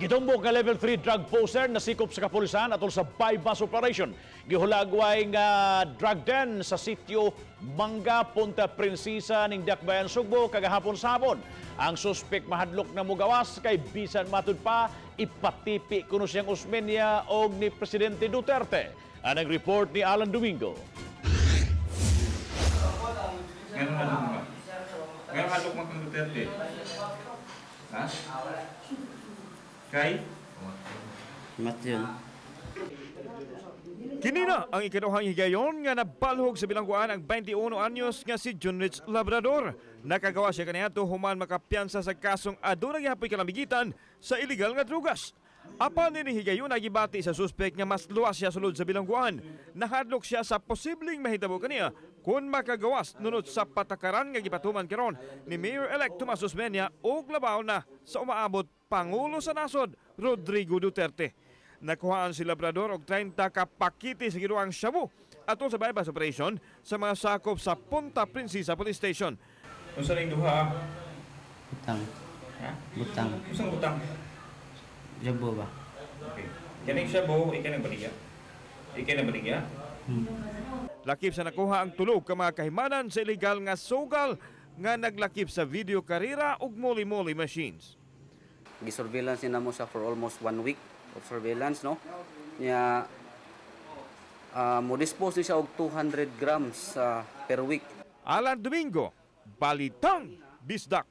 Gitumbok nga level 3 drug poser nasikop sa kapulisan atol sa buy-bust operation. Gihulagway nga drug den sa sitio Mangga, Punta Princesa ning Dakbayan Sugbo kagahapon sa hapon. Ang suspek mahadlok na mugawas kay bisan matud pa ipatipi kuno siyang Osmeña og ni Presidente Duterte. Anang report ni Alan Domingo. Ngano hadlok mo? Ngano hadlok mo kang Duterte? Ha? Kay? Matyon. Kini na ang ikaduhang higayon nga nabalhog sa bilangguan ang 21 anyos nga si Junrich Labrador. Nakagawa siya kaniadto human makapiyansa sa kasong aduna gihapoy kalamigitan sa illegal nga drugas. Apan nini higayon, nagibati sa suspek nga mas luwas siya sulod sa bilangguan. Nahadlok siya sa posibleng mahitabo kaniya kung makagawas nunot sa patakaran nga gipatuman karon ni Mayor-elect Tomas Osmeña ug labaw na sa umaabot Pangulo sa nasod Rodrigo Duterte. Nakuhaan si Labrador og 30 ka pakite sa giduang shabu atol sa buy-bust operation sa mga sakop sa Punta Princesa Police Station. Unsa ning duha? Butang. Ha? Butang. Unsang butang? Jabo ba? Okay. Kaning shabu, ikay nang baligya. Ikay nang baligya. Lakip sa nakuha ang tulo ka mga kahimanan sa illegal nga sugal nga naglakip sa video karera ug moli-moli machines. Gisurveillance ni namo siya for almost one week of surveillance, no? Nya mo dispose ni siya og 200 grams per week. Alan Domingo, Balitang Bisdak.